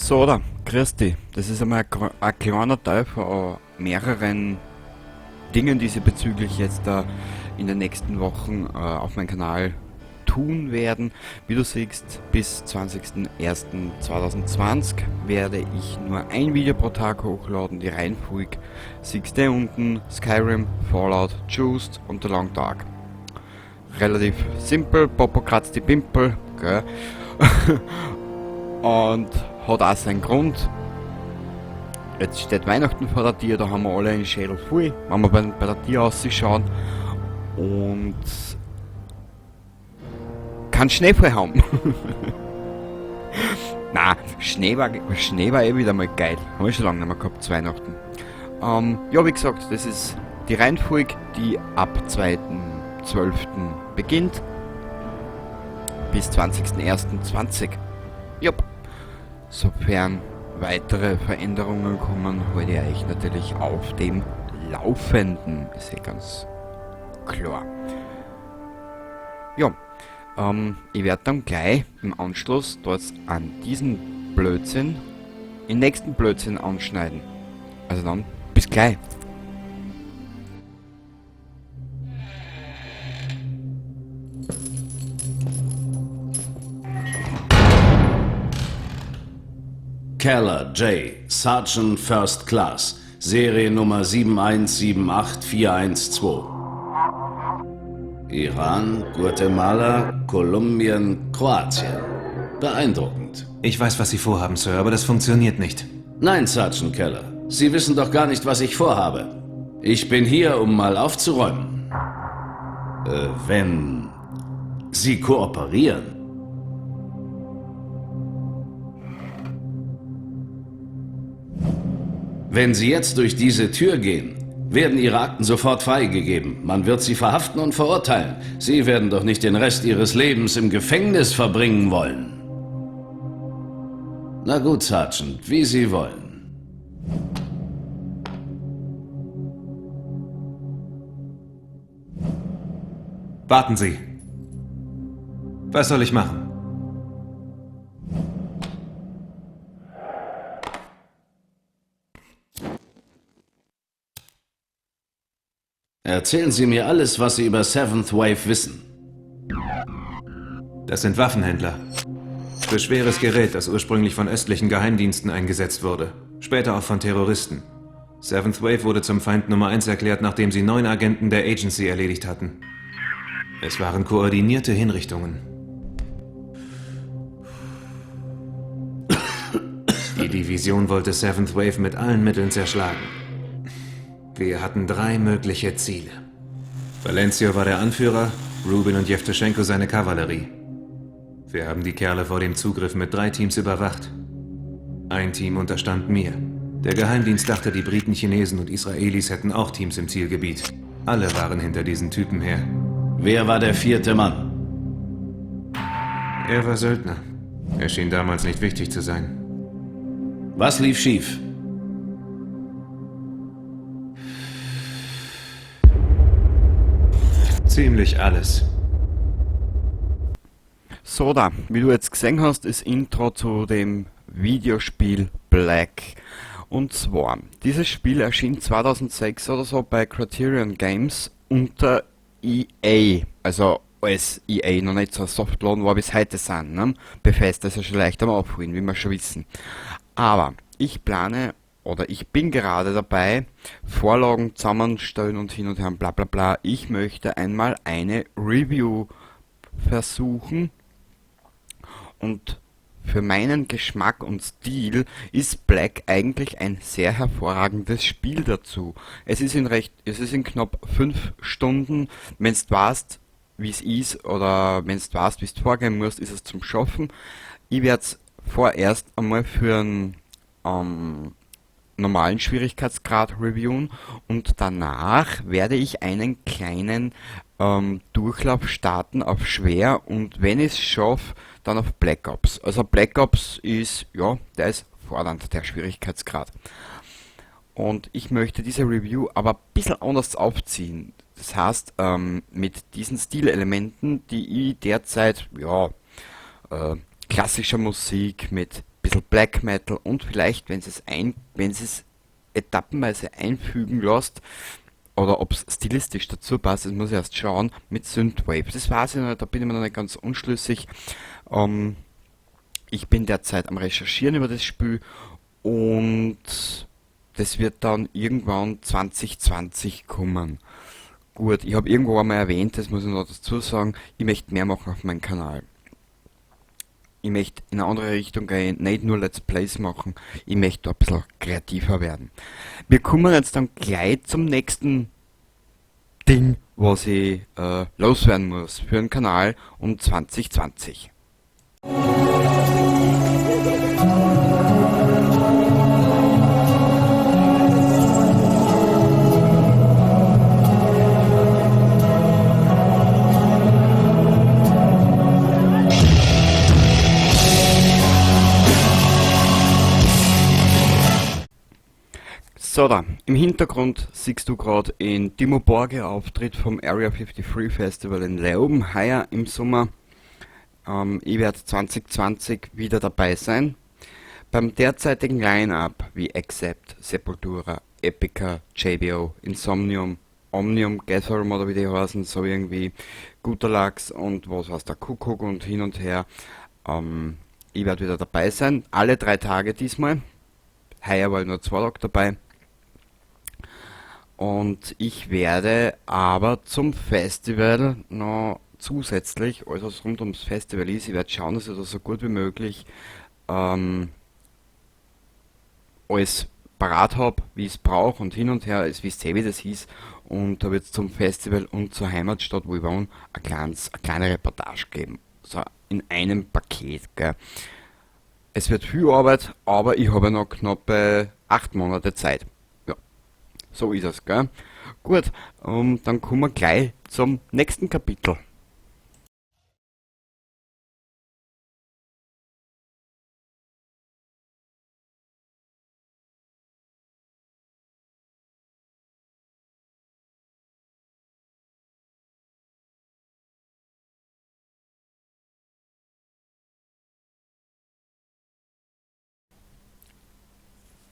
So, da, grüß dich. Das ist einmal ein kleiner Teil von mehreren Dingen, die sie bezüglich jetzt da in den nächsten Wochen auf meinem Kanal tun werden. Wie du siehst, bis 20.01.2020 werde ich nur ein Video pro Tag hochladen. Die Reihenfolge siehst du unten: Skyrim, Fallout, Juiced und The Long Dark. Relativ simpel, Popo kratzt die Pimpel, gell? Und hat auch seinen Grund. Jetzt steht Weihnachten vor der Tür, da haben wir alle einen Schädel voll, wenn wir bei der Tür ausschauen. Und keinen Schneefall haben. Na, Schnee war eh wieder mal geil. Haben wir schon lange nicht mehr gehabt zu Weihnachten. Ja, wie gesagt, das ist die Reihenfolge, die ab 2.12 beginnt. Bis 20.01.20. Jupp. Sofern weitere Veränderungen kommen, halte ich euch natürlich auf dem Laufenden. Ist eh ganz klar. Ja, ich werde dann gleich im Anschluss dort an diesen Blödsinn, den nächsten Blödsinn anschneiden. Also dann, bis gleich. Keller J., Sergeant First Class, Serie Nummer 7178412. Iran, Guatemala, Kolumbien, Kroatien. Beeindruckend. Ich weiß, was Sie vorhaben, Sir, aber das funktioniert nicht. Nein, Sergeant Keller. Sie wissen doch gar nicht, was ich vorhabe. Ich bin hier, um mal aufzuräumen. Wenn Sie kooperieren. Wenn Sie jetzt durch diese Tür gehen, werden Ihre Akten sofort freigegeben. Man wird Sie verhaften und verurteilen. Sie werden doch nicht den Rest Ihres Lebens im Gefängnis verbringen wollen. Na gut, Sergeant, wie Sie wollen. Warten Sie. Was soll ich machen? Erzählen Sie mir alles, was Sie über Seventh Wave wissen. Das sind Waffenhändler. Für schweres Gerät, das ursprünglich von östlichen Geheimdiensten eingesetzt wurde. Später auch von Terroristen. Seventh Wave wurde zum Feind Nummer 1 erklärt, nachdem sie 9 Agenten der Agency erledigt hatten. Es waren koordinierte Hinrichtungen. Die Division wollte Seventh Wave mit allen Mitteln zerschlagen. Wir hatten 3 mögliche Ziele. Valencio war der Anführer, Rubin und Jewtuschenko seine Kavallerie. Wir haben die Kerle vor dem Zugriff mit 3 Teams überwacht. Ein Team unterstand mir. Der Geheimdienst dachte, die Briten, Chinesen und Israelis hätten auch Teams im Zielgebiet. Alle waren hinter diesen Typen her. Wer war der 4. Mann? Er war Söldner. Er schien damals nicht wichtig zu sein. Was lief schief? Ziemlich alles. So da, wie du jetzt gesehen hast, ist Intro zu dem Videospiel Black. Und zwar, dieses Spiel erschien 2006 oder so bei Criterion Games unter EA. Also als EA noch nicht so ein Softladen war, wie es heute sind. Ne? Bethesda ist ja schon leicht am Aufholen, wie wir schon wissen. Aber ich plane, oder ich bin gerade dabei, Vorlagen zusammenstellen und hin und her und bla bla bla. Ich möchte einmal eine Review versuchen. Und für meinen Geschmack und Stil ist Black eigentlich ein sehr hervorragendes Spiel dazu. Es ist in recht, es ist in knapp 5 Stunden, wenn's du weißt, wie's ist, oder wenn's du weißt, wie's du vorgehen musst, ist es zum Schaffen. Ich werd's vorerst einmal für einen normalen Schwierigkeitsgrad reviewen und danach werde ich einen kleinen Durchlauf starten auf schwer und wenn ich's schaff, dann auf Black Ops. Also Black Ops ist, ja, der ist fordernd, der Schwierigkeitsgrad. Und ich möchte diese Review aber ein bisschen anders aufziehen. Das heißt, mit diesen Stilelementen, die ich derzeit, ja, klassischer Musik mit bisschen Black Metal und vielleicht, wenn es etappenweise einfügen lässt, oder ob es stilistisch dazu passt, das muss ich erst schauen, mit Synthwave. Das weiß ich noch nicht, da bin ich mir noch nicht ganz unschlüssig. Ich bin derzeit am Recherchieren über das Spiel und das wird dann irgendwann 2020 kommen. Gut, ich habe irgendwo einmal erwähnt, das muss ich noch dazu sagen, ich möchte mehr machen auf meinem Kanal. Ich möchte in eine andere Richtung gehen, nicht nur Let's Plays machen, ich möchte ein bisschen kreativer werden. Wir kommen jetzt dann gleich zum nächsten Ding, was ich loswerden muss für den Kanal um 2020. So da, im Hintergrund siehst du gerade in Dimmu Borgir Auftritt vom Area 53 Festival in Leoben, heuer im Sommer. Ich werde 2020 wieder dabei sein. Beim derzeitigen Line-Up wie Accept, Sepultura, Epica, JBO, Insomnium, Omnium, Gatherum oder wie die heißen, so irgendwie Guter und was weiß der Kuckuck und hin und her. Ich werde wieder dabei sein, alle 3 Tage diesmal. Heuer war ich nur 2 Tage dabei. Und ich werde aber zum Festival noch zusätzlich, alles was rund ums Festival ist, ich werde schauen, dass ich das so gut wie möglich alles parat hab, wie ich's brauch und hin und her, es wisst ihr, wie das hieß. Und da wird's zum Festival und zur Heimatstadt, wo ich wohne, eine kleine Reportage geben. So in einem Paket, gell. Es wird viel Arbeit, aber ich habe noch knappe 8 Monate Zeit. Ja, so ist es, gell? Gut, dann kommen wir gleich zum nächsten Kapitel.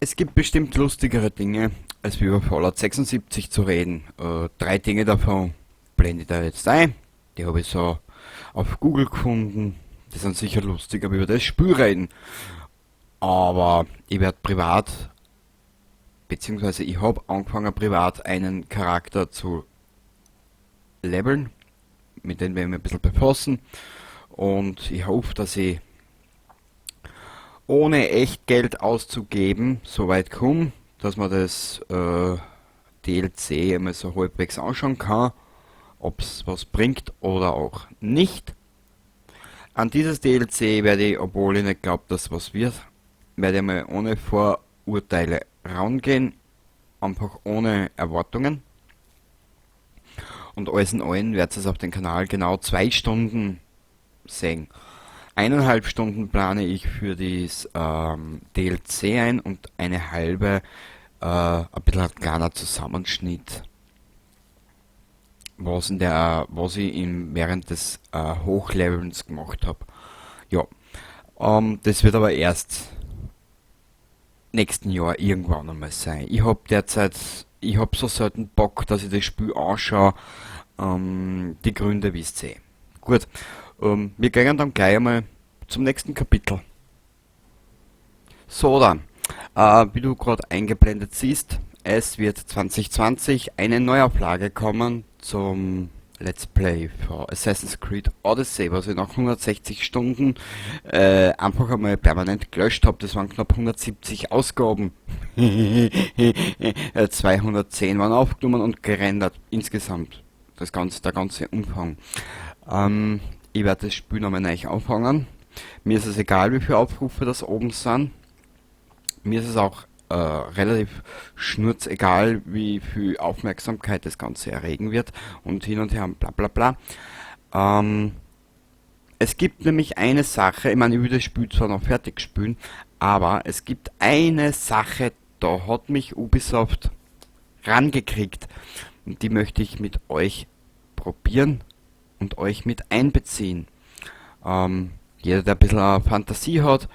Es gibt bestimmt lustigere Dinge, als über Fallout 76 zu reden. 3 Dinge davon blende ich da jetzt ein. Die habe ich so auf Google gefunden. Die sind sicher lustig, aber über das Spiel reden. Aber ich werde privat, beziehungsweise ich habe angefangen privat einen Charakter zu leveln, mit dem wir mich ein bisschen befassen. Und ich hoffe, dass ich ohne echt Geld auszugeben, so weit komme, dass man das DLC einmal so halbwegs anschauen kann, ob's was bringt oder auch nicht. An dieses DLC werde ich, obwohl ich nicht glaub, dass was wird, werde ich mal ohne Vorurteile rangehen, einfach ohne Erwartungen. Und alles in allem werdet ihr es auf dem Kanal genau 2 Stunden sehen. 1,5 Stunden plane ich für dieses DLC ein und eine halbe, ein bisschen ein kleiner Zusammenschnitt, was ich während des Hochlevelns gemacht hab. Das wird aber erst nächsten Jahr irgendwann einmal sein. Ich hab derzeit, ich hab so selten Bock, dass ich das Spiel anschaue. Die Gründe wisst ihr eh. Gut. Wir gehen dann gleich einmal zum nächsten Kapitel. So dann, wie du gerade eingeblendet siehst, es wird 2020 eine Neuauflage kommen zum Let's Play für Assassin's Creed Odyssey, was ich nach 160 Stunden einfach einmal permanent gelöscht hab. Das waren knapp 170 Ausgaben. 210 waren aufgenommen und gerendert insgesamt. Der ganze Umfang. Ich werde das Spiel nochmal neu anfangen. Mir ist es egal, wie viele Aufrufe das oben sind. Mir ist es auch relativ schnurzegal, wie viel Aufmerksamkeit das Ganze erregen wird und hin und her und bla bla bla. Es gibt nämlich eine Sache, ich meine, ich will das Spiel zwar noch fertig spielen, aber es gibt eine Sache, da hat mich Ubisoft rangekriegt und die möchte ich mit euch probieren und euch mit einbeziehen. Jeder, der ein bisschen Fantasie hat,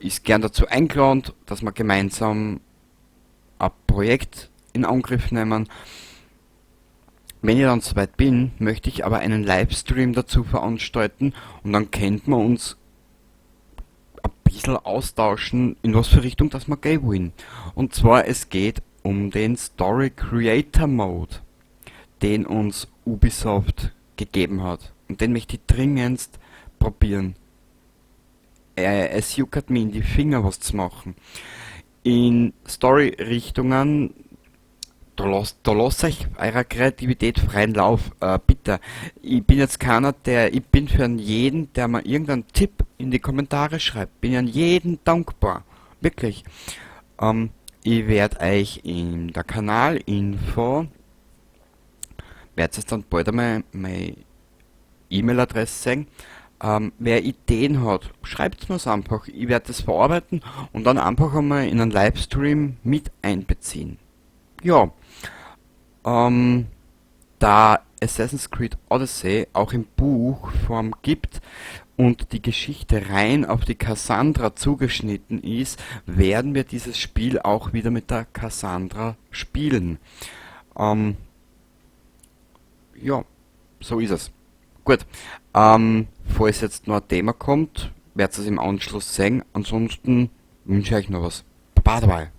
ist gern dazu eingeladen, dass wir gemeinsam ein Projekt in Angriff nehmen. Wenn ich dann soweit bin, möchte ich aber einen Livestream dazu veranstalten und dann könnten wir uns ein bisschen austauschen, in was für Richtung das wir gehen wollen. Und zwar, es geht um den Story Creator Mode, den uns Ubisoft gegeben hat. Und den möchte ich dringendst probieren. Es juckert mir in die Finger, was zu machen. In Story-Richtungen, da lasst euch eurer Kreativität freien Lauf, bitte. Ich bin jetzt keiner, ich bin für jeden, der mir irgendeinen Tipp in die Kommentare schreibt, bin ich an jeden dankbar. Wirklich. Ich werd euch in der Kanalinfo, werdet ihr dann bald einmal meine E-Mail-Adresse sehen. Wer Ideen hat, schreibt's mir's einfach. Ich werd das verarbeiten und dann einfach einmal in einen Livestream mit einbeziehen. Ja, da Assassin's Creed Odyssey auch in Buchform gibt und die Geschichte rein auf die Cassandra zugeschnitten ist, werden wir dieses Spiel auch wieder mit der Cassandra spielen. Ja, so ist es. Gut, falls jetzt noch ein Thema kommt, werdet ihr es im Anschluss sehen. Ansonsten wünsche ich euch noch was. Baba dabei.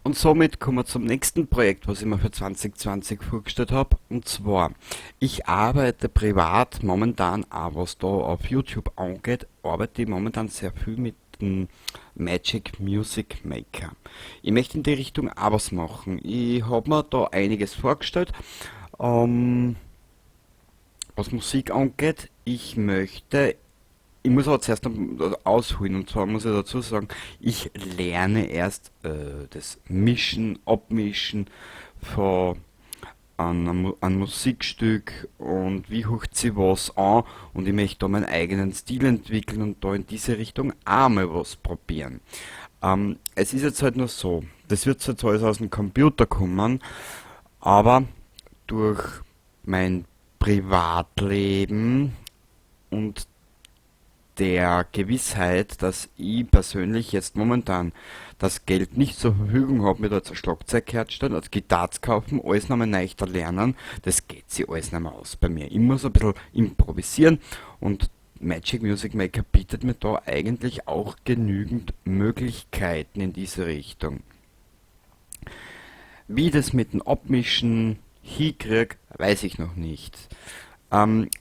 Und somit kommen wir zum nächsten Projekt, was ich mir für 2020 vorgestellt hab. Und zwar, ich arbeite privat momentan, auch was da auf YouTube angeht, arbeite ich momentan sehr viel mit dem Magic Music Maker. Ich möchte in die Richtung auch was machen. Ich hab mir da einiges vorgestellt, was Musik angeht. Ich muss aber zuerst noch ausholen, und zwar muss ich dazu sagen, ich lerne erst das Mischen, Abmischen von einem Musikstück und wie hört sich was an, und ich möchte da meinen eigenen Stil entwickeln und da in diese Richtung auch mal was probieren. Es ist jetzt halt nur so, das wird jetzt alles aus dem Computer kommen, aber durch mein Privatleben und der Gewissheit, dass ich persönlich jetzt momentan das Geld nicht zur Verfügung habe, mir da jetzt ein Schlagzeug herzustellen, als Gitarre zu kaufen, alles nochmal neu zu lernen, das geht sich alles nicht mehr aus bei mir. Ich muss ein bisschen improvisieren und Magic Music Maker bietet mir da eigentlich auch genügend Möglichkeiten in diese Richtung. Wie das mit dem Abmischen hinkrieg, weiß ich noch nicht.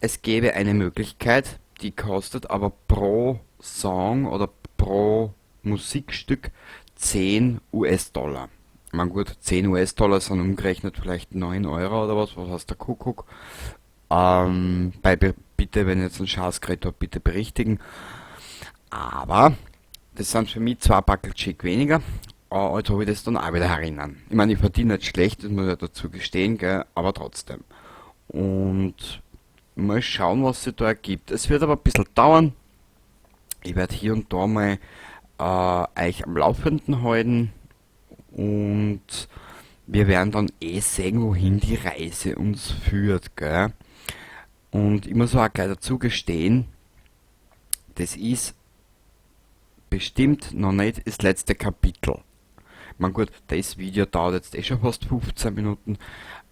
Es gäbe eine Möglichkeit, die kostet aber pro Song oder pro Musikstück 10 US-Dollar. Ich mein gut, 10 US-Dollar sind umgerechnet vielleicht 9 Euro oder was, was heißt der Kuckuck. Bitte, wenn ich jetzt einen Schatz geredet hab, bitte berichtigen. Aber das sind für mich 2 Packel Chick weniger. Also hab ich das dann auch wieder herinnen. Ich mein, ich verdiene nicht schlecht, das muss ich ja dazu gestehen, gell, aber trotzdem. Und mal schauen, was sich da ergibt. Es wird aber ein bisschen dauern. Ich werde hier und da mal euch am Laufenden halten. Und wir werden dann eh sehen, wohin die Reise uns führt, gell? Und ich muss auch gleich dazu gestehen, das ist bestimmt noch nicht das letzte Kapitel. Ich mein, gut, das Video dauert jetzt eh schon fast 15 Minuten.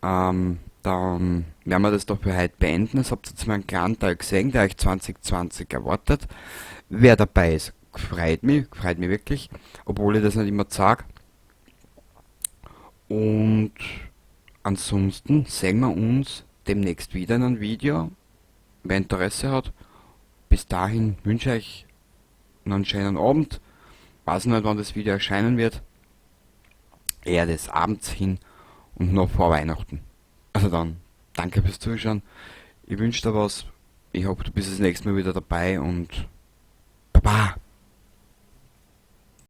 Dann werden wir das doch für heute beenden. Das habt ihr jetzt mal einen kleinen Teil gesehen, der euch 2020 erwartet. Wer dabei ist, freut mich wirklich, obwohl ich das nicht immer sag. Und ansonsten sehen wir uns demnächst wieder in einem Video. Wer Interesse hat, bis dahin wünsche ich euch noch einen schönen Abend. Weiß nicht, wann das Video erscheinen wird. Eher des Abends hin und noch vor Weihnachten. Also dann, Danke fürs Zuschauen. Ich wünsche dir was. Ich hoffe, du bist das nächste Mal wieder dabei und Baba!